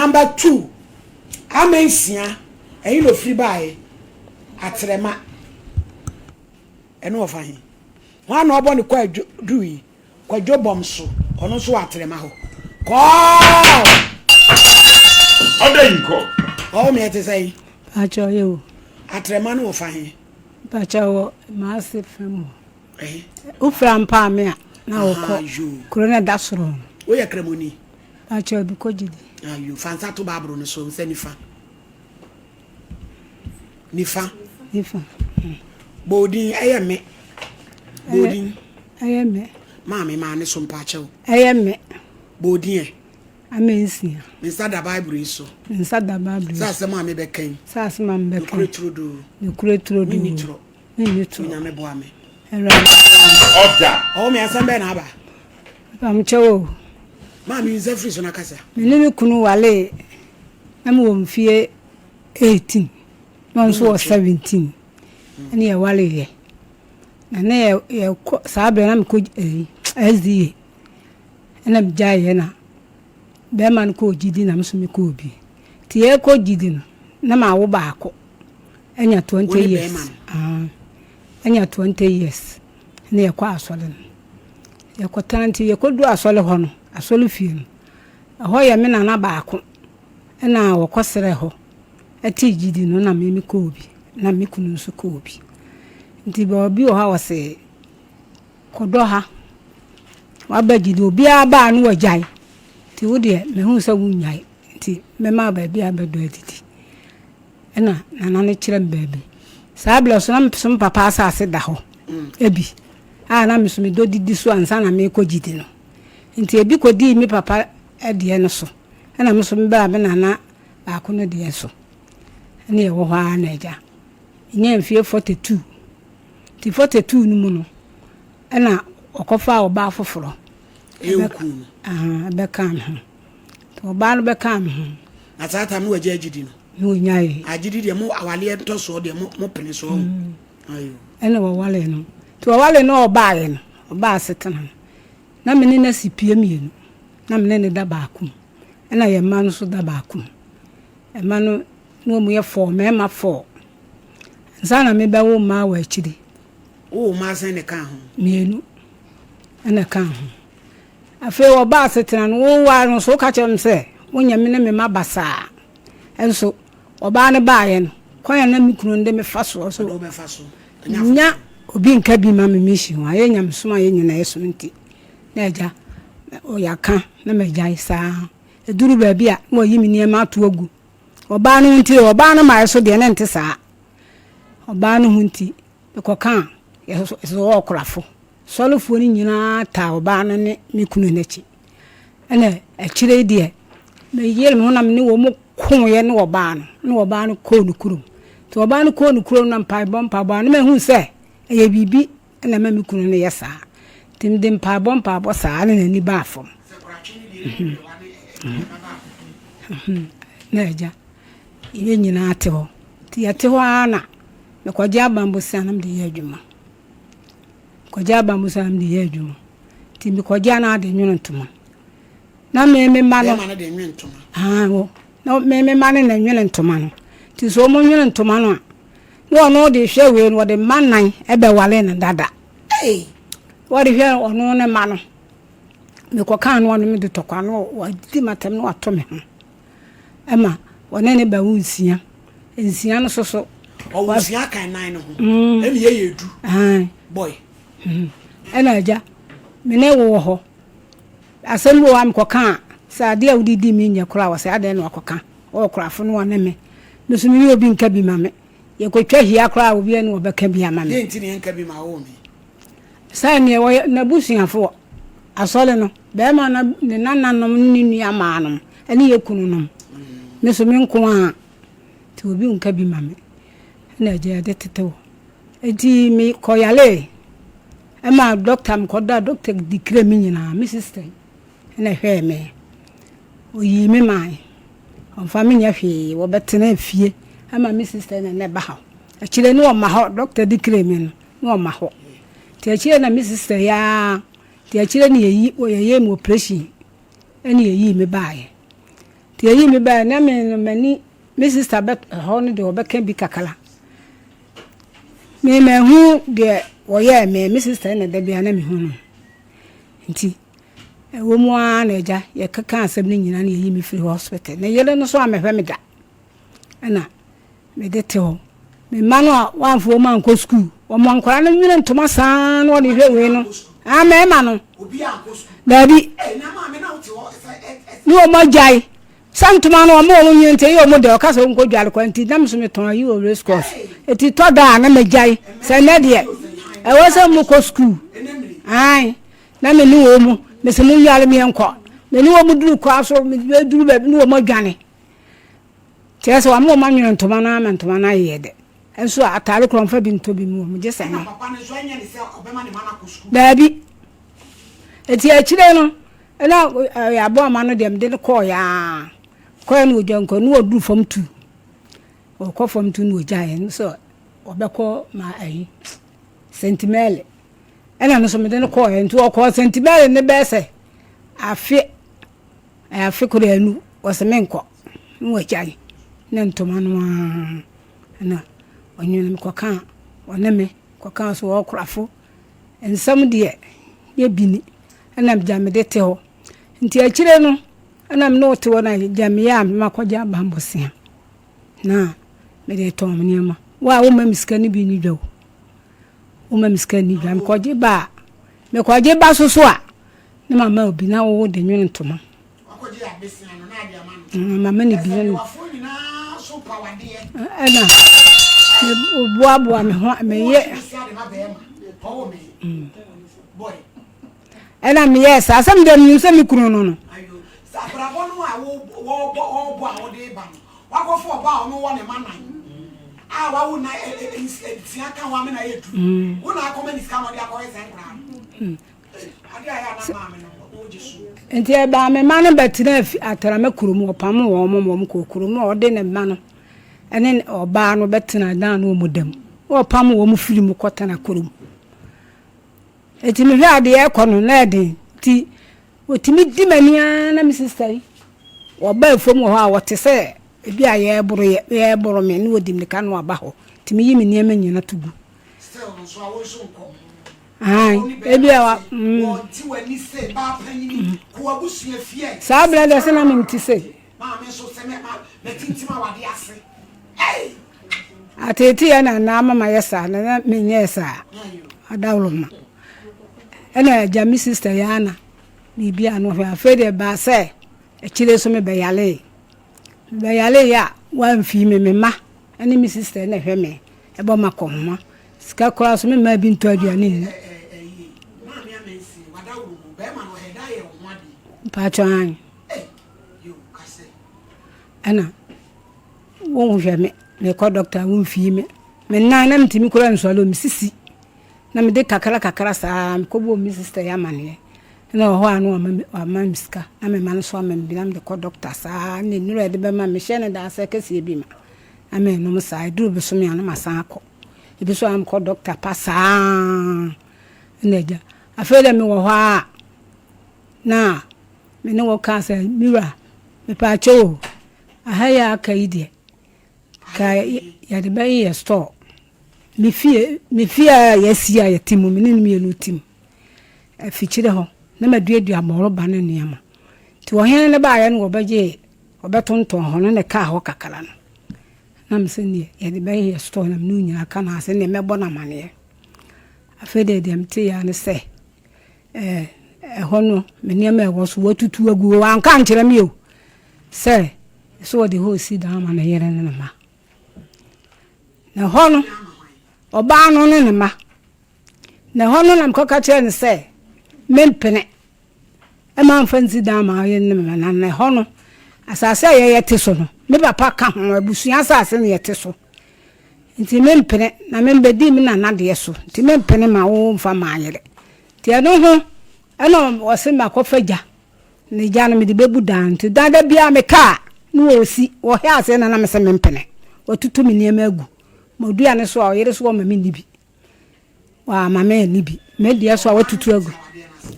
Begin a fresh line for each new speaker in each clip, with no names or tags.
Number 2, Amansia, ɛhe na ofiri baeɛ? Atrɛma. Ɛno ɔfa he? Hwan na ɔbɔ ne kwadwo duru yi? Kwadwo bɔm so, ɔno nso wɔ Atrɛma hɔ. Kɔɔ!
Ɔda yi nkɔ.
Ɔwɔ meɛ te sɛ yi.
Pakyɛ ɔyɛ o.
Atrɛma no wɔ fa he?
Pakyɛ wɔ maase fam hɔ. Wofira mpaame a na wokɔ kuro no ɛda soro no.
Woyɛ kramoni?
Pakyɛ obi kɔ gyidi.
Ayo, fa nsa to Bible no so, nsa nifa. Nifa.
Nifa.
Bɔ odin, ɛyɛ me. Bɔ odin.
Ɛyɛ me.
Maame, maa ne so mpakyɛw.
Ɛyɛ me.
Bɔ odin ɛ.
Amansia.
Me nsa da Bible yi so.
Me nsa da Bible yi so.
Sɛ asɛm a mebɛka yi.
Sɛ asɛm a mebɛka yi.
Nokorɛ turodoo.
Nokorɛ turodoo.
Menni torɔ.
Menni torɔ.
Onyame boa me.
Awurade boa me.
Ɔda.
Ɔwɔ me asɛm bɛn na aba?
Mpamokyɛw o.
Maame yi nsa firi so na kasa.
Me ne me kunu walee na mewɔ mfie 18 na ɔno nso wɔ 17 ɛne yɛwaleeɛ na ne yɛkɔ saa berɛ na mekɔ ɛyi SDA ɛna megyaeɛ na bɛrima no kɔɔ gyidi na me nso mekɔɔ bi nti yɛkɔ gyidi no na mawo baako anya 20 years anya 20 years na yɛkɔ asɔre no yɛkɔtena nti yɛkɔdu asɔre hɔ no asɔre fie no ɛhɔ yɛ me nana baako ɛna wɔkɔsrɛ hɔ ɛte gyidi no na me mekɔɔ bi na me kunu nso kɔɔ bi nti baabi wɔ hɔ a wɔse kɔdɔ ha waba gyidi obiara baa no wagyae nti wo deɛ mehu sɛ wonyae nti mɛma baabi a bɛdɔ adidi Ɛna nana no kyerɛ me baabi. Saa berɛ so na me so me papa asase da hɔ ebi a na me so medɔ didi so ansa na merekɔ gyidi no. Nti ebi kɔdii me papa deɛ no so ɛna me so mebaa me nana baako no deɛ so. Ɛne ɛwɔ hɔ ara na agya. Menyaa mfeɛ 42. Nti 42 no mu no ɛna ɔkɔfaa ɔbaa foforɔ. Ɛbɛkaa me ho. Nti ɔbaa no bɛkaa me ho.
Na saa tam no wagya agyidi no?
Na ɔnyaeɛ.
Agyidi deɛ mo awaleɛ ntɔsoɔ deɛ mo mo pene soɔ. Mm. Ayo.
Ɛna wɔwale no. Nti wɔwale no ɔbaeɛ no, ɔbaa asetena no. Na me ne no asi pie mmienu. Na me ne no da baako mu. Ɛna yɛn mma no nso da baako mu. Mma no, na wɔn yɛ fɔɔ, mmarima fɔɔ. Ansa na mebɛwo mmaa wɔ akyiri.
Wowoo mmaa sɛn na ɛkaa ho?
Mmienu ɛna ɛkaa ho. Afei wɔbaa asetena no, woware no nso woka kyerɛ me sɛ wonyɛ me ne me mma basaa. Nso ɔbaa no baeɛ no, kwan a na me kunu no de me fa soɔ so nya obi nka bi ma me mission ho, ayɛ nyamesom a yɛn nyinaa yɛsom nti, na agya yɛaka na magyae saa. Ɛduru baabi a na wɔyi me nneɛma ato agu. Ɔbaa no ho nti, ɔbaa no maeɛ so deɛ na ɛnte saa. Ɔbaa no ho nti, mekɔkaa yɛsɛ ɔkorafo. Sɔrefoɔ no nyinaa taa ɔbaa no ne me kunu no akyi. Ɛna akyire yi deɛ, meyere me ho na me ne wɔn koeɛ ne ɔbaa no, ne ɔbaa no kɔɔ ne kurom. Nti ɔbaa no kɔɔ ne kurom na mpaebɔ mpaebɔ a, na mahu sɛ ɛyɛ biribi na ɛma me kunu no yɛ saa. Nti mede mpaebɔ mpaebɔ saa na n'ani baa fam. Na agya, yɛn nyinaa te hɔ. Nti yɛte hɔ ara na mekɔgye abambosia na mede yɛ adwuma. Kɔgye aba mu saa mede yɛ adwuma. Nti mekɔgye a na ade nwono ntoma. Na me me mma no.
Bɛrima no de nwe ntoma.
Ah, wo. Na me me mma no na nwono ntoma no. Nti sɛ wɔn nwono ntoma no a, na ɔno de hwɛ wei no wɔde mma nan ɛbɛwale no dada.
Ei!
Wɔde hwɛ ɔno ne mma no. Mekɔkaa no ɔno mede tɔkwa no wadi m'atɛm na wato me ho. Ɛma ɔne ne ba wo nsia. Nsia no soso.
Ɔwɔ nsia kan nan no ho. Mm. Ɛna yɛ yɛ du. Boy.
Mm. Ɛna agya, me ne wo wɔ hɔ. Asɛm bi wɔ hɔ a mekɔka a, sɛ adeɛ a wode di me nyɛ koraa wɔ sɛ adɛn na wakɔka. Ɔwɔ korafo no ɔne me. Me so me ne obi nka bi ma me. Yɛkɔtwa hia koraa a obi ne ɔbɛka bi ama me.
Deɛ nti na yɛnka bi ma wo me?
Sɛ neɛ wɔyɛ n'abusuafoɔ, asɔre no, bɛrima no ne nananom ne ne nua maanom ne yɛ kununom. Me so me nko ara. Nti obi nka bi ma me. Ɛna agya yɛde tete wo. Nti me kɔ yalee. Ɛma doctor me kɔ da doctor di kira me nyinaa. Me sister yi ɛna ɛhwɛɛ me. Oyii me mae. Ɔmfa me nyɛ hwee. Wɔbɛtena fie ɛma me sister na na ɛba hɔ. Akyire no ɔma hɔ doctor di kira me no na ɔma hɔ. Nti akyire na me sister yi ara nti akyire na yɛyi wɔyɛyɛ me operation ɛna yɛyii me baeɛ. Nti yɛyii me baeɛ na me no m'ani me sista bɛ hɔ no deɛ ɔbɛka bi kakra. Me manhu deɛ wɔyɛɛ me, me sista na da biara na mehu no. Nti ɛwɔ mu ara na agya yɛkeka asɛm no nyinaa na yɛyi me firi hospital. Ne yere no so ammɛhwɛ me da. Ɛna mede te hɔ. Me mma no a wɔamfa wɔn ankɔ sukuu, wɔn nkwadaa no nwene ntoma saa na wɔde hwɛ wei no. Ah, mmarima no. Daabi. Ne wɔn agyae. Sɛ ntoma no wɔn wɔn nwene nti ɛyɛ wɔn dɛ ɔka sɛ wɔnkɔ dware kwa nti na me nso metɔn ayi wɔ race course. Eti tɔ da a na magyae. Sɛ nnɛ deɛ ɛwɔ sɛ mokɔ sukuu. Ae. Na me ne wɔn mu mese mo nware me nkɔ. Me ne wɔn duru kwa so meduru baabi ne wɔn adwane. Kyerɛ sɛ wɔama wɔn anwene ntoma no ama ntoma no ayeyɛ dɛ. Nso a ataare korɔ mfa bi ntɔ bi mu wɔn gye sɛ me. Daabi. Eti akyire no ɛna ɛyɛ aboa ma no deɛ mede no kɔɔ yaa. Kɔɛ no ɔgya nkɔ no ɔduru fam tu. Ɔkɔ fam tu no ɔgyaeɛ no sɛ ɔbɛkɔ ma ayi Sentimɛle. Ɛna no so mede no kɔɔɛ nti ɔkɔɔ Sentimɛle ne bɛyɛ sɛ afe Afe koro anu, ɔse menkɔ, na wagyae ne ntoma no ara na ɔnwene me kɔkaa ɔne me kɔkaa so ɔkorafo nsɛm deɛ nyɛ bi ni ɛna gya mede te hɔ nti akyire no ɛna me ne wo te hɔ na gya meyɛ a makɔgye abambɔsea na mede tɔn me nneɛma wo a woma me sika no bi nni dwa o woma me sika nni dwa mekɔgye ba a mekɔgye ba so so a Ne mama obi na wo de nwene ntoma. Mama ne bi no. Ɛna meboaboa me ho meyɛ. Ɛna meyɛɛ saa sɛ mede menim sɛ me kunu no no.
Wakɔfa ɔbaa a ɔno wɔ ne mma nan a wawo na nsia ka ho amena yɛ du. Wo na akɔma ne sika na ɔde akɔhwɛ saa nkwadaa no.
Nti ɛbaa me mma no bɛtenaa fi Atrama kurom, wɔpamoo wɔn ma wɔn kɔɔ kurom a ɔde ne mma no ne ɔbaa no bɛtena dan no wɔn da mu. Na wɔpam wɔn firi mu kɔtena kurom. Nti mehwɛ adeɛ ɛkɔ no na ɛden nti wɔtumi di m'ani ara na me sista yi wɔba afuom wɔ hɔ a wɔte sɛ ebi a yɛreboro yɛ yɛreboro me na wɔdi mirika na wɔaba hɔ nti meyi me nneɛma nyina to gu.
Still no nso a wo nso nkɔ.
Aane, ebia wa, mm. Saa berɛ deɛ sɛ na mente sei. Ateeteeɛ na na ama mayɛ saa, na na menyɛɛ saa. Adaworoma. Ɛna agya me sister yi ara na biribi a no hwɛ. Afei deɛ ɛbaa sɛ akyire so mebɛyalee. Mebɛyalee a wamfii me, me mma ne me sister na ɛhwɛ me, ɛbɔ m'akɔnhoma. Sika koraa so me mmaa bi ntɔ aduane nni. Mpakyɛ an. Ɛna wonhwɛ me, mekɔ dɔkta womfii me. Me nan na metumi koraa nsɔre o, me sisi. Na mede kakra kakra saa mekɔbɔɔ me sista yi amaneɛ. Ɛna wɔ hɔ a na wama me wama me sika na me mma no nso ama me bi na mede kɔ dɔkta saa ne nnuro a yɛde bɛma me mehyɛ no daa sɛ kɛseɛ bi ma na menom saa ɛduru bosome a na masan akɔ. Ebi nso a mekɔ dɔkta pa saa na agya. Afei deɛ mewɔ hɔ a na me ne wo kaa sɛ me wura mepaakyɛw o aha yi a aka yi deɛ ka yɛde bɛyɛ store. Me fie me fie a yɛasi a yɛte mu me ne no mmienu te mu afikyire hɔ na maduadua mmɔrɔba ne nneɛma. Nti ɔhene no baeɛ no wɔbɛgyee wɔbɛtontɔn hɔ no na ɛkaa hɔ kakra no. Na me sɛ neɛ yɛde bɛyɛ store na me ne wo nyinaa ka no ase neɛ mɛbɔ no amaneɛ. Afei deɛ deɛ meteeɛ ara ne sɛ ɛɛ ɛhɔ no me nneɛma a ɛwɔ so wɔatutu agu hɔ wanka ankyerɛ me o sɛ sɛ wɔde hɔ resi dan ama ne yere ne ne mma. Na ɛhɔ no ɔbaa no ne ne mma. Na ɛhɔ no na mekɔka kyerɛɛ no sɛ mempene. Ɛmma mfa nsi dan ma ɔyere ne me mma, na ɛhɔ no, asase a yɛyɛ te so no, me papa ka ho, abusua asase na yɛte so. Nti mempene, na membɛdi me nana deɛ so, nti mempene ma wo mfa mma ayere. Nti ɛno ho ɛna ɔse makɔfa gya, na gya no mede bɛbu dan, nti dan da biara meka a, ne wɔsi, wɔhɛ aseɛ na na mese mempene. Watutu me nneɛma agu, m'aduane so a ɔyere so ɔmma menni bi. Wama me ani bi. Me deɛ so a watutu agu.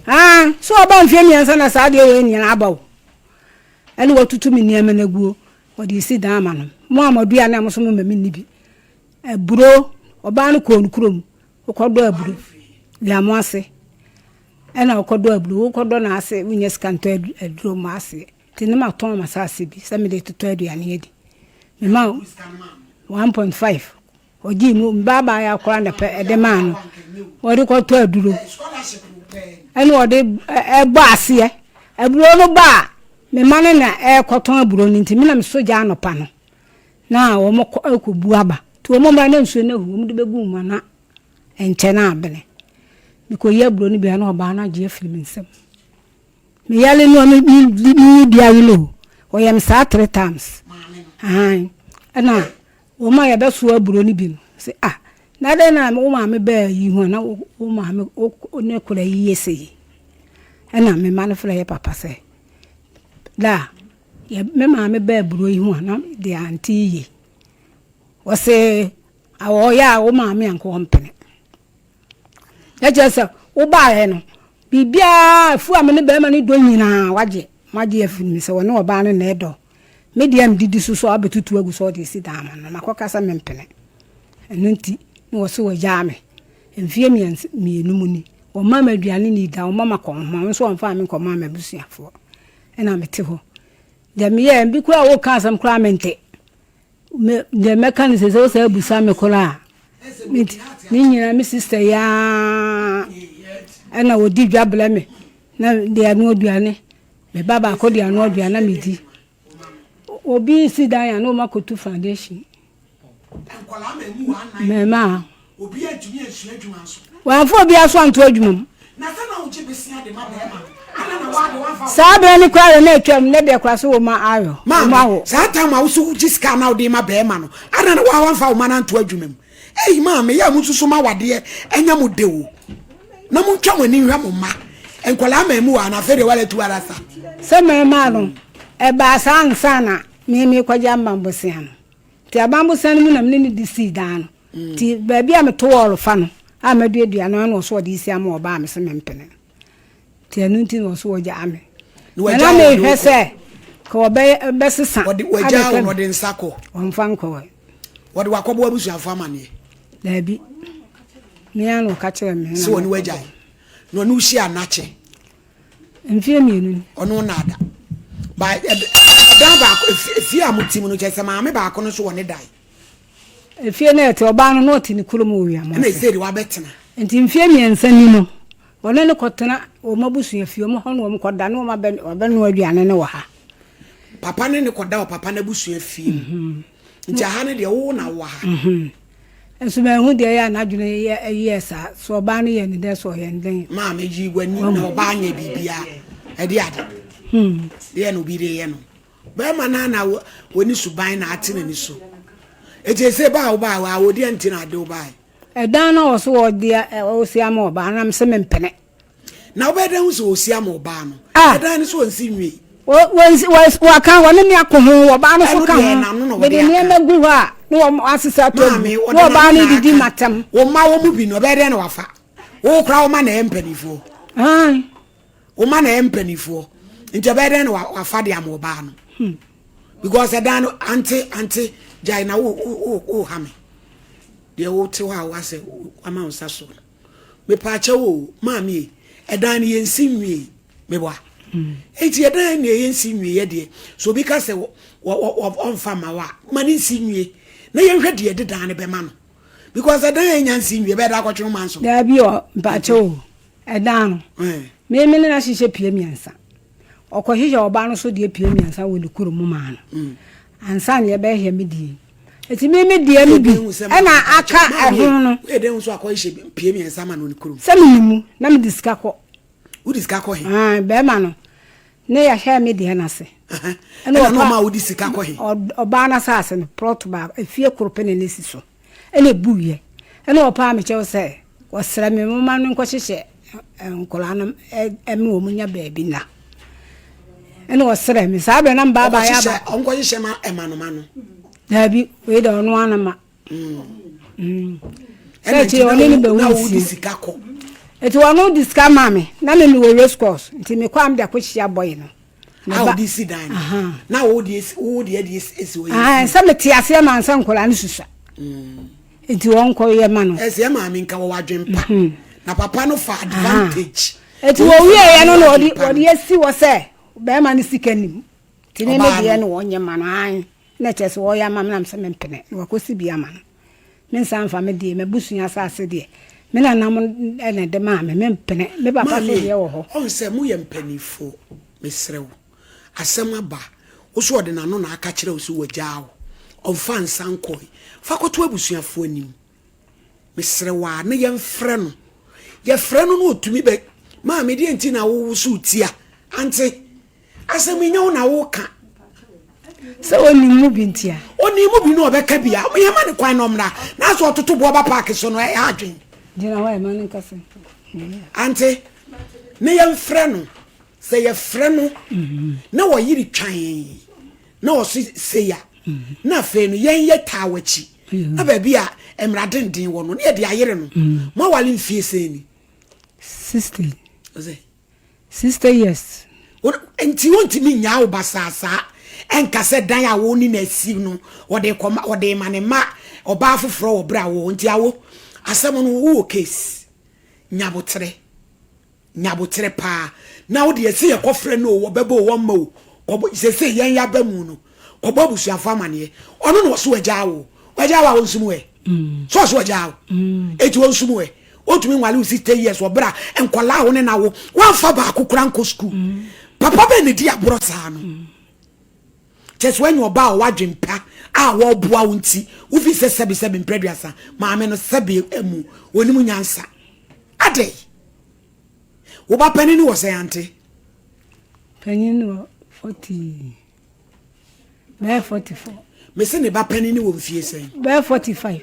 Ah, so ɔba mfeɛ mmiɛnsa na saa deɛ wei nyinaa aba o. Ɛna watutu me nneɛma no aguo, ɔde resi dan ama no. Mo a mo aduane a mo nso momma menni bi. Aburo, ɔbaa no kɔɔ ne kurom, wokɔdɔ aburo, Wiamo ase. Ɛna wokɔdɔ aburo, wokɔdɔ n'ase, wonya sika ntɔ aduro mmɔ aseɛ. Nti ne matɔn m'asase bi sɛ mede totɔ aduane adi. Mema 1.5 Ɔgyee mu mbaabaa koraa na pɛ ɛde maa no. Wɔde kɔtɔ aduro. Ɛna ɔde ɛbɔ aseɛ. Aburo no ba a, me mma no na ɛrekɔtɔn aburo no nti me na mesɔ gya anɔpa no. Na wɔn kɔ ɛkɔbu aba. Nti wɔn mmra na nsuo no ahu, wɔn de bɛgu mu na ɛnkyɛ na abene. Mekɔyi aburo no bi a na ɔbaa no agye afiri me nsam. Me yale no a me me me di ayele o. Ɔyɛ me saa three times. Ahan. Ɛna Wɔn a yɛbɛsoa aburo no bi no, se, Ah, na adɛn na wo maame baa yi ho a na wo maame wo ne kora yi yɛ sei? Ɛna me mma no frɛ yɛ papa sɛ, Da, yɛ me maame baa aburo yi ho a na deɛ ante yiye. Wɔse, awɔ ɔyɛ a wo maame anka ɔmpene. Na kyerɛ sɛ wobaeɛ no, biribiara afuo a me ne barima no dɔ nyinaa wagye, moagye afiri me sɛ wɔne ɔbaa no na ɛdɔ. Me deɛ a medidi so so a wabɛtutu agu sɛ ɔde resi dan ama no, makɔka sɛ mempene. Ɛno nti na wɔse wɔagyaa me. Mfeɛ mmiɛnsa mmienu mu ni, wɔmmaa me aduane nnii da, wɔmma makɔnhoma, wɔn nso wɔmfaa me nkɔmaa m'abusuafoɔ. Ɛna mete hɔ. Deɛ meyɛɛ, bi koraa woka asɛm koraa mente. Me deɛ mɛka no sɛ sɛ wosɛ abusa me koraa a ne nyinaa me sister yi ara ɛna ɔdi dwa brɛ me na deɛ ano aduane me ba baako deɛ ano aduane na medi obi si dan a na wɔn akɔtu foundation mmarima
Obi antumi ansua adwuma nso.
Wamfa obiara so anto adwuma mu.
Na sɛ na wogye besia de ma barima no, adɛn na woade woamfa wo.
Saa berɛ no koraa deɛ na atwam, nnɛ deɛ koraa so woma ayɔ,
Maame,
woma wo.
saa time a wo so wogye sika a na wode ma barima no, adɛn na woa woamfa wo mma no anto adwuma mu? Ei maame, yɛ a monsusu ma awadeɛ nyɛ mo dɛ o, na montwa mo ani nhwɛ mo mma. Nkwadaa mmamuwa no, afei deɛ woara tu ara sa.
Sɛ mmarima no, ɛbaa saa ansa na me merekɔgye ama bosea no. Nti aban bosea no mu na me ne no de sii dan no. Nti baabi a meto wɔɔlo fa no a maduadua no ɛna ɔso ɔde resi ama ɔbaa a mese mempene. Nti ɛno nti na ɔso ɔgyaa me.
Na
Na na mehwɛ sɛ ka ɔbɛyɛ bɛsesa
Ɔde wagyaa wo na ɔde nsa kɔ.
Ɔmfa nkɔ.
Wɔde wakɔbɔ abusuafo amaneɛ.
Daabi. Me ara na ɔka kyerɛ me.
Sɛ ɔne wagyae. Na ɔne wo hyia anakye.
Mfeɛ mmienu ni.
Ɔno na ada. Ba ɛdan baako efie a mo ti mu no kyerɛ sɛ maame baako no nso wɔ ne dan.
Efie no ɛte ɔbaa no na ɔte ne kurom wɔ Wiamu
ase. Ɛna ɛsei de wabɛtena.
Nti mfeɛ mmiɛnsa ni no ɔne no kɔtena wɔn abusua fie wɔn hɔ na wɔn kɔda na wɔn abɛ wɔabɛnoa aduane no wɔ ha.
Papa ne ne kɔda wɔ papa n'abusua fie mu. Mhm. Nti aha no deɛ wo na wowɔ ha.
Mhm. Nso manhu deɛ ɛyɛ a n'adwene yɛ yɛɛ saa. So ɔbaa no yɛ ne dɛn so ɔyɛ ne dɛn.
Maame yi w'ani na ɔbaa nyɛ biribiara ɛde ade.
Hmm.
Deɛ na obi de yɛ no. Bɛrima no na w'ani suban na ate n'ani so. Eti ese baa wo baa wa wodi ɛnti na ade wo baa.
Ɛdan no wɔ so wɔ deɛ ɔsi ama ɔbaa na mesɛ mempene.
Na wobɛyɛ dɛn hu sɛ ɔsi ama ɔbaa no?
Ah!
Ɛdan no so ɔnsi nwiei.
Wɔka wɔne me ako ho, ɔbaa no so
Ɛno
ka
deɛ
ho.
n'ano na
Mede
ɔde aka.
nneɛma gu hɔ a, na wɔn asesa ato agu.
Maame, ɔde
Na ɔbaa
n'ano
no
na
didi
aka.
m'atɛm.
Wo mma wɔn mu bi no, ɔbɛyɛ dɛn na wafa? Wo koraa wo mma na ɛyɛ mpanimfoɔ.
Ae.
Wo mma na ɛyɛ mpanimfoɔ. Nti ɔbɛyɛ dɛn na wafa de ama ɔbaa no?
Hmm.
Because ɛdan no, ante, ante, gyae na wo, wo, wo, wo ha me. Deɛ wote hɔ a woasɛ, wama wo nsa so no. Mepaakyɛw o, maame e, ɛdan no yɛnsi nwiei, meboa. Enti ɛdan nea yɛnsi nwieɛ deɛ, sɛ obi ka sɛ ɔmfa mma wo a, ma no nsi nwie na yɛnhwɛ deɛ ɛde dan no bɛma no. Because ɛdan a ɛnya nsi nwie bɛyɛ da akɔtwe wo man so.
Daabi o, mpaakyɛw o, ɛdan no, me me ne no ahyehyɛ pie mmiɛnsa. Ɔkɔhyehyɛ ɔbaa no so deɛ pie mmiɛnsa wɔ ne kurom maa no mm. ansa na yɛbɛhwɛ me deɛ. Eti me me deɛ no bi ɛna aka ɛho no.
Woyɛ dɛn nso akɔhyehyɛ pie mmiɛnsa ma no ne kurom?
Sɛ me mu na me de sika kɔ.
Wode sika kɔ he?
Bɛrima no ne yɛhwɛ me deɛ no ase.
Ɛna ɔma wode sika kɔ he?
Ɔbaa no asase no plot baako efie koro pɛ na ne si so. Ɛna ɛbuiɛ. Ɛna ɔpaa me kyɛw sɛ ɔsrɛ me momma no nkɔhyehyɛ nkwadaa no ɛma wɔn nya baabi nna. Ɛna ɔsrɛ me saa berɛ na mbaabaa yɛ aba.
Ɔnkɔhyehyɛ ma ɛma no ma no.
Daabi wei deɛ ɔno ara ma. Sɛ akyire ɔne no bɛwo nsie.
Sika kɔ.
Nti ɔno de sika maa me na me mewɔ race course nti mekɔ a mede akɔhyia boy no.
A ɔde si dan no. Na wo deɛ wo deɛ de esi hɔ yɛ.
Sɛ mete aseɛ ma nsɛ nkwadaa no susua. Mm. Nti wɔn kɔ yɛ ma no.
Ɛsɛ maame nka wɔ wadwen pa. Mhm. Na papa no fa advantage.
Eti wɔ wie yɛ no na ɔde ɔde esi hɔ sɛ bɛrima no sika nim. Ti ne ne deɛ no wɔnyɛ ma no an. Na kyerɛ sɛ wɔyɛ ama me nam sɛ mempene na wakɔsi bi ama no. Me nsa mfa me deɛ m'abusua asase deɛ me nanam na ɛde maa me mempene me papa so deɛ wɔ hɔ.
Ɔn sɛ moyɛ mpanimfoɔ mesrɛ wo asɛm aba wo so ɔde n'ano na aka kyerɛ wo sɛ wagyaa wo ɔmfa nsa nkɔe fa kɔto abusuafoɔ anim mesrɛ wo a na yɛmfrɛ no yɛfrɛ no na ɔtumi bɛ maame deɛ nti na wowoso tia ante Asɛm yi nyɛ wo na woka.
Sɛ onim mu bi ntia.
Onim mu bi na ɔbɛka bi a, yɛma no kwan na ɔmmra. Na sɛ ɔtoto boɔ ba paake so no, ɛyɛ adwen.
Gyina hɔ ɛma no nkasa.
Ante, ne yɛmfrɛ no. Sɛ yɛfrɛ no na ɔyere twan na ɔse sei a, na afei no yɛn yɛ taa w'akyi. Na baabi a mmara denden wɔ no, ne yɛde ayere no. Moawale mfie sɛn ni?
60. Ɔsɛ. 60 years.
Nti wontumi nnyaa wo basaa saa ɛnka sɛ dan a wo ne no asi no ɔde kɔma ɔde ma ne mma ɔbaa foforɔ wɔ berɛ a wo nti awo asɛm no wowɔ case nyaboterɛ nyaboterɛ paa na wo deɛ sɛ yɛkɔfrɛ no o wɔbɛbɔ o wɔmma o kɔbɔ sese yɛn yaba mu no kɔbɔ abusuafo amaneɛ ɔno na ɔso agyaa wo wagyaa wo a wɔnsum ɛ so ɔso agyaa wo eti wɔnsum ɛ Wontumi nwale wo 60 years wɔ berɛ a nkwadaa a wo ne no awo woamfa baako koraa nkɔ sukuu. Papa bɛn na ɛdi aborɔ saa no? Kyɛ sɛ woanya ɔbaa a ɔwɔ adwen pa a wɔboa wo nti wofi sɛ sɛbe sɛbe mprɛduasa maame no sɛbe amu ɔnim nyansa. Adɛn? Wo ba panin wɔ sɛn ante?
Panyin wɔ 40 bɛyɛ 44.
Mese ne ba panin wɔ mfie sɛn?
Bɛyɛ 45.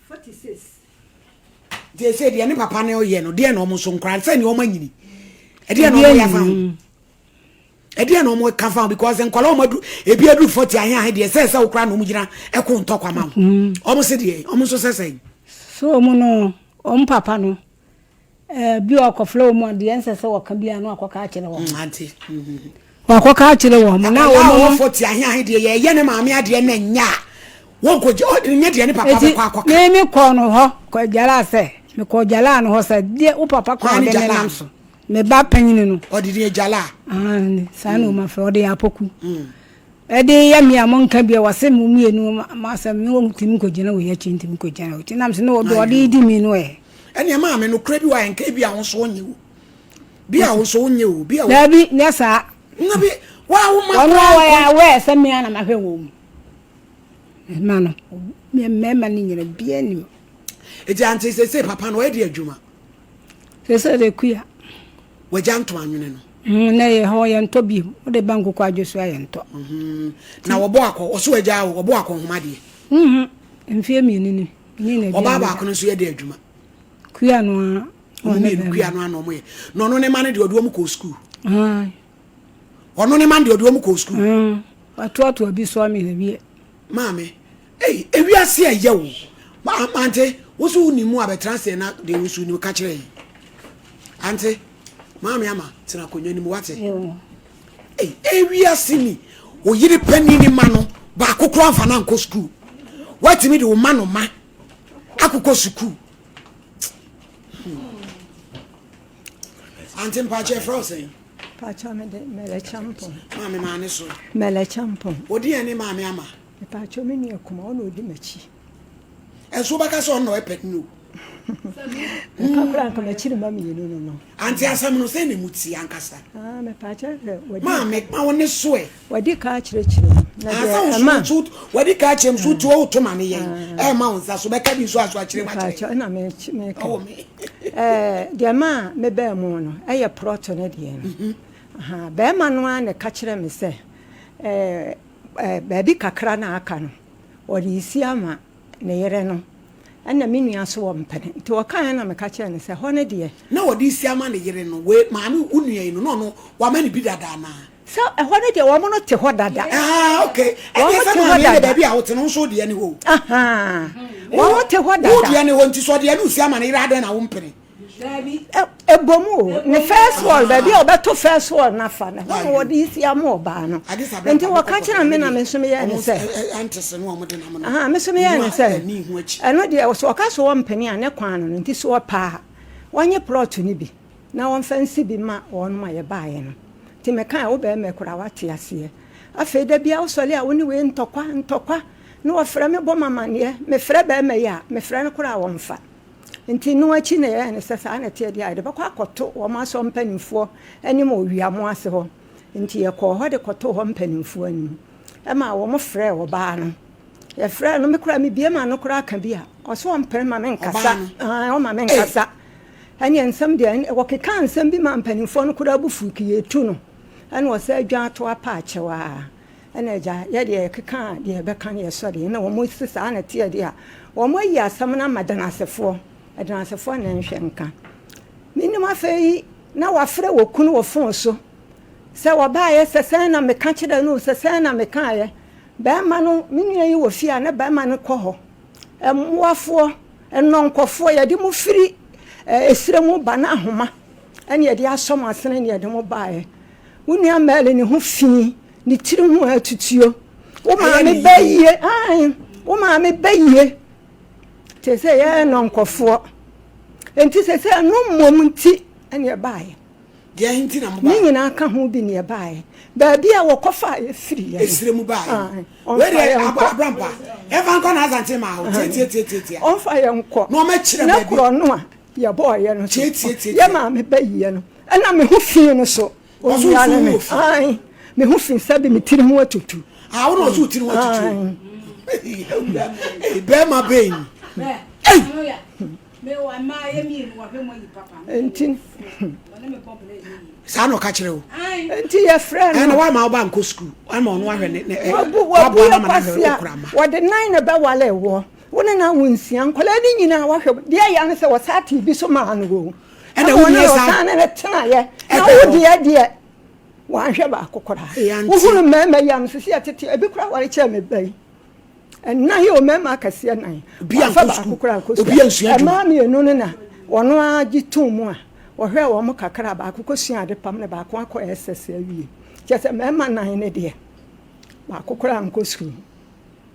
46. Nti ɛsɛ deɛ ne papa no yɛ no deɛ na wɔn nso nkora sɛ deɛ wɔn anyini ɛdeɛ na wɔn yɛ afa ho ɛdeɛ na wɔn ka fa ho because nkɔla wɔn adu ebi aduru 40 ahe ahe deɛ sɛ sɛ wokora na wɔn gyina ɛko ntɔkwa ma wɔn wɔn se deɛ wɔn nso sɛ sɛn.
So wɔn no wɔn papa no Eh, bi a ɔkɔfrɛ wɔn a deɛ ɛnsɛ sɛ wɔka biara no akɔka akyerɛ wɔn.
Mm, ante. Mm.
Wakɔka akyerɛ wɔn na wɔn
no. Akwadaa a ti ahe ahe deɛ yɛyɛ ne maame adeɛ na nya a wɔnkɔ gye ɔde nyɛ deɛ ne papa bɛkɔ akɔka.
Eti me kɔɔ no hɔ kɔ gyalaa sɛ mekɔ gyalaa no hɔ sɛ deɛ wo papa kɔ ɔde ne nam so me ba panyini no.
Ɔde deɛ gyalaa.
Saa na wɔn afrɛ ɔde yɛ apoku. Mm. Ɛde yɛ me a monka bi a wɔse mo mmienu mo asɛm me ntumi nkɔgyina wei akyi ntumi nkɔgyina wei akyi nam sɛ ne ɔde ɔde di mi no ɛ.
Ɛnneɛ maame nokorɛ bi wɔ a nka bi a wo nso wonyɛ o bi a wo nso wonyɛ o bi a.
Daabi nyɛ saa.
Na bi wa wo ma
koraa. Wɔn a wɔyɛ aware sɛ me a na mahwɛ wɔn mu. Mma no mmarima no nyina biara nim.
Eti ante sese papa no ɔyɛ de adwuma.
Sese de kuya.
Wagya ntoma nwene no.
Mm, na yɛ hɔ yɛntɔ bio. Wode ba nkokɔ adwo so a yɛntɔ.
Mm-hmm. Na wɔbɔ akɔ, ɔso agya o, wɔbɔ akɔ nhoma deɛ.
Mhm. Mfeɛ mmienu ni.
Ne na Ɔbaa baako no nso yɛ de adwuma.
Kuya no a.
Wɔn mmienu kuya no ano wɔn yɛ. Na ɔno ne ma no deɛ ɔde wɔn kɔ sukuu. Ɔno ne ma no deɛ ɔde wɔn kɔ sukuu.
Watoatoa bi so ame awie.
Maame, Ei, ewiase ɛyɛ o. Ma, ante, wo so wonim mu a bɛtena ase na deɛ wo so nim ka kyerɛ yɛn. Ante, maame ama, tena akonnwa no mu, wate? Ei, ewiase ni, wo yere panin ne ma no, baako koraa mfa no ankɔ sukuu. Woatumi de wo ma no ma akokɔ sukuu. Hmm. Ante mpakyɛ ɛfrɛ wo sɛn?
Mpakyɛ me de Mɛlɛ Kyampɔn.
Maame maa ne so.
Mɛlɛ Kyampɔn.
Odi ɛne maame ama.
Mepaakyɛw me nua kuma ɔna odi m'akyi.
Ɛnso wobɛka sɛ ɔno na ɔyɛ panin o.
Meka koraa nka m'akyiri ma mmienu no no.
Ante asɛm no sɛ na emu te ankasa.
Ah, mepaakyɛw sɛ
wadi. Maame ma wo ne so ɛ.
Wadi ka akyerɛkyerɛ mu.
Na deɛ ɛma. So wadi ka akyerɛ mu so ti o to ma ne yɛn. Ɛma wo nsa so bɛka bi nso aso akyerɛ mu akyerɛ.
Mepaakyɛw na me meka. Ɔwɔ me. Ɛɛ deɛ ɛma mebɛɛ mu no ɛyɛ prɔto ne deɛ no. Mhm. Bɛrima no ara na ɛka kyerɛ me sɛ ɛɛ. Baabi kakra na aka no, ɔde resi ama ne yere no, ɛnna me nua nso wɔ mpene. Nti ɔkaeɛ na meka kyerɛɛ no sɛ, hɔ no deɛ.
Na ɔde resi ama ne yere no, wei, maame, wo nua yi no, na ɔno, wama no bi dada anaa?
Sɛ ɛhɔ no deɛ, wɔn no te hɔ dada.
Ah, okay. Ɛnneɛ sɛ maame deɛ baabi a wote no, wo nso wo deɛ ne hɔ o.
Ahaa, wɔn te hɔ dada.
Wo deɛ ne hɔ, nti sɛ ɔde ɛno resi ama ne yere, adɛn na wompene?
Ɛbɔ mu o. Ne first wall, baabi a ɔbɛto first wall no afa no, ɛhɔ na wɔde si ama ɔbaa no. Nti wɔka kyerɛ me na me nso meyɛɛ ne sɛ, aha, me nso meyɛɛ ne sɛ, ɛno deɛ sɛ ɔka sɛ ɔmpene a ne kwan no no, nti sɛ ɔpɛ a, wɔnye plot no bi na wɔmfa nsi bi ma wɔnom a yɛbaeɛ no. Nti mekae, wo barima koraa woate aseɛ. Afei da biara wosɔre a wo ne wei ntɔkwa, ntɔkwa, na wɔfrɛ me bɔ me amaneɛ. Mefrɛ barima yi a, mefrɛ no koraa a ɔmfa. Nti no akyi na yɛyɛɛ no sɛ saa na ɛteɛ deɛ a, yɛde bɛkɔ akɔto wɔn asɔr mpanimfoɔ anim wɔ Wiamo ase hɔ. Nti yɛkɔɔ hɔ de kɔtoo hɔ mpanimfoɔ anim. Ɛmaa wɔn frɛɛ ɔbaa no. Yɛfrɛɛ no, me koraa mebue m'ano koraa ka bi a, ɔse ɔmpene ma menkasa. Ae, ɔma menkasa. Ɛneɛ nsɛm deɛ, wɔkekaa nsɛm bi maa mpanimfoɔ no koraa bo fuu, yɛtu no. Ɛna ɔsɛ adwan ato apa akyɛw ara. Ɛna agya, yɛ deɛ yɛkeka a deɛ yɛbɛka no yɛsɔ deɛ, ɛna wɔn se saa na ɛteɛ deɛ a, wɔn ayi asɛm no ama Danasefoɔ, Ɛdanasefoɔ na ɛnhwɛ nka. Menim afei na wafrɛ wɔ kunu wɔ fon so sɛ wɔbaeɛ sɛ sɛn na meka kyerɛ no sɛ sɛn na mekaeɛ. Bɛrima no, me nua yi wɔ fie a na bɛrima no kɔ hɔ. Mmoafoɔ, nnɔnkɔfoɔ, yɛde mo firi esrɛ mu ba na ahoma ɛne yɛde asɔ mo asene ne yɛde mo baeɛ. Wo nua Mary ne ho fi Ne tiri ho atutuo. Wo maame bɛ yie. Ae, wo maame bɛ yie. Te sɛ yɛyɛ nɔnkɔfoɔ. Nti sɛ sɛ ɛno mmom nti ɛne ɛbaeɛ.
Deɛ nti na mo
baeɛ. Ne nyinaa ka ho bi ne ɛbaeɛ. Baabi a wɔkɔfa a yɛfiri yɛ.
Esire mu baeɛ. Wei deɛ abrampa. Ɛfa nkɔ na asante ma ho. Tietietie.
Ɔmfa yɛn nkɔ.
Na ɔmɛkyerɛ baabi.
Na korɔ no a yɛbɔɔyɛ no so. Yɛ maame bɛ yie no. Ɛna me ho fi no so. Owia ne me. Ae, me ho fi sɛbe me tiri ho atutu.
Ah, wo na ɔso tiri ho atutu. Ae. Bɛrima bɛn ni. Ei!
Nti.
Saa na ɔka kyerɛ wo.
Nti yɛfrɛ no.
Ɛna wama wo ba nkɔ sukuu. Wama ɔno ahwɛ ne ne.
Wabu wabu yɛ kwasia. Wɔde nan na bɛwale woɔ. Wo ne no awo nsia. Nkwadaa no nyinaa wahwɛ. Deɛ ɛya ne sɛ wɔsaa tee bi so maa no o.
Ɛna wo nua saa.
Ɔsan ne ne tenaeɛ. Na wo deɛ deɛ wanhwɛ baako koraa. Wohunu mmarima yi a mesisi ɛtete ebi koraa ware kyɛɛ me ba yi. Ɛnan yi o mmarima akɛseɛ nan.
Wafa baako koraa nkɔ sukuu.
Mmaa mmienu no na wɔn ara gye too mu a wɔhwɛɛ wɔn kakra baako kɔsua ade pam na baako akɔ SS awie. Kyerɛ sɛ mmarima nan no deɛ baako koraa nkɔ sukuu.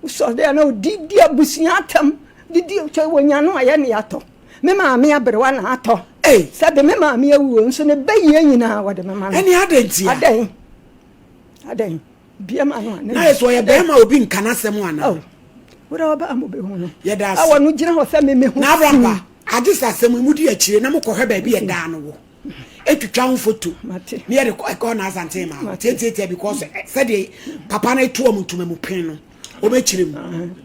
Wosɔ dɛ na odidi abusua atam didi kyɛ wonya no a yɛ ne atɔ. Me maame aberewa na atɔ.
Ei.
Sɛbe me maame awu o nso ne bɛyie nyinaa wɔde me ma no.
Ɛne adɛn ntia?
Adɛn? Adɛn? Bia ma no a.
Na yɛ sɛ ɔyɛ bɛrima obi nka n'asɛm anaa?
Oh. Wura ɔbaa mo bɛhu no.
Yɛda ase.
Awɔ no gyina hɔ sɛ me me ho.
Na Abraham agye sɛ asɛm yi mudi akyire na mokɔhwɛ baabi ɛdaa no wɔ. Etwitwa ho foto.
Mate.
Ne yɛde kɔ ɛkɔ na asante ma ho. Tiatiatia because sɛdeɛ papa no to wɔn ntoma mu pin no wɔbɛkyerɛ mu.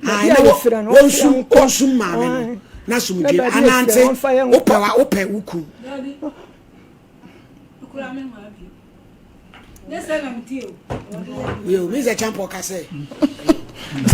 Baabi a wɔfira no
wɔnsum wɔnsum maame no na sumdwe anante wopɛ wa wopɛ wo kun. Yo, mi sɛ champo ka sɛ.